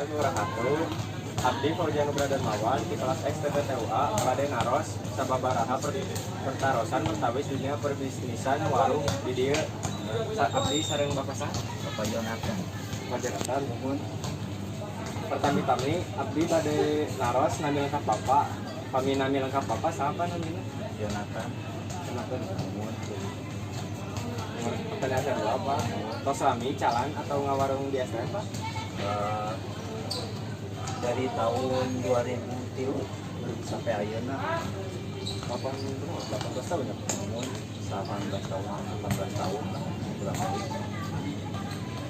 Warahmatullahi wabarakatuh. Abdi Fauzan Nugra Darmawan di kelas X TPTUA bade naros sababaraha pertarosan pertawis dunia perbisnisan warung di dieu. Abdi sareng Bapak saha? Bapak Jonathan. Bapak Jonathan, muhun. Pertami-tami abdi bade naros nami lengkap Bapak. Pami nami lengkap Bapak siapa namanya? Jonathan. Jonathan. Muhun. Pertanyaan kedua, Pak. Tos lami calan atau ngawarung di STM, Pak? Dari tahun 2003 sampai ayeuna. 8 berapa? 18 tahun ya, Pak? Muhun, 18 tahun, 18 tahun lah kurang lebih.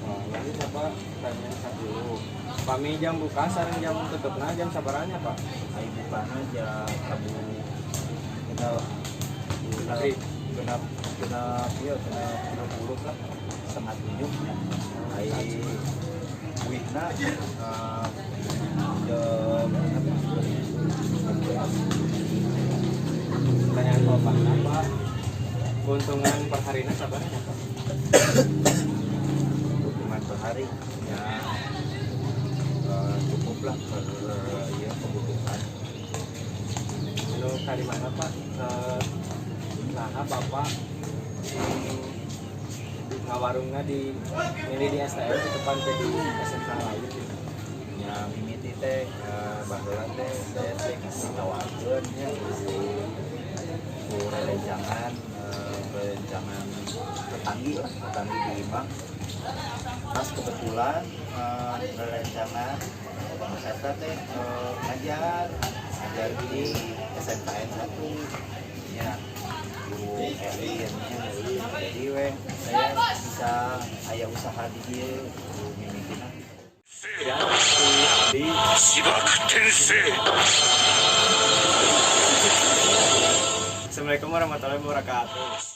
Nah, lanjut ya, Pak, pertanyaan satu. Pami jam buka sareng jam tutupna jam sabaraha, Pak? Ai bukana jam tabuh genap genap Maghrib. Genap genap, iya, genap 30 lah, 6.30 nya. Ai uihna jam 6.30. Pertanyaan Bapak, Pak. Keuntungan per harina sabaraha, Pak? Keuntungan per hari ya cukup lah per ya kebutuhan. Anu kali mana, Pak? Nah, Bapak ngawarungna di milih di STM di depan ke di SMK lain gitu? Ya, mimiti teh baheula teh saya teh ditawarkeun nya ku rerencangan, rerencangan tetanggi lah, tetanggi di imah. Pas kebetulan rerencangan eta teh ngajar ngajar di SMKN 1 nya, guru Elin nya. Jadi weh saya bisa aya usaha di dieu guru mimitina. Ya, di 自爆転生。 Assalamualaikum warahmatullahi wabarakatuh.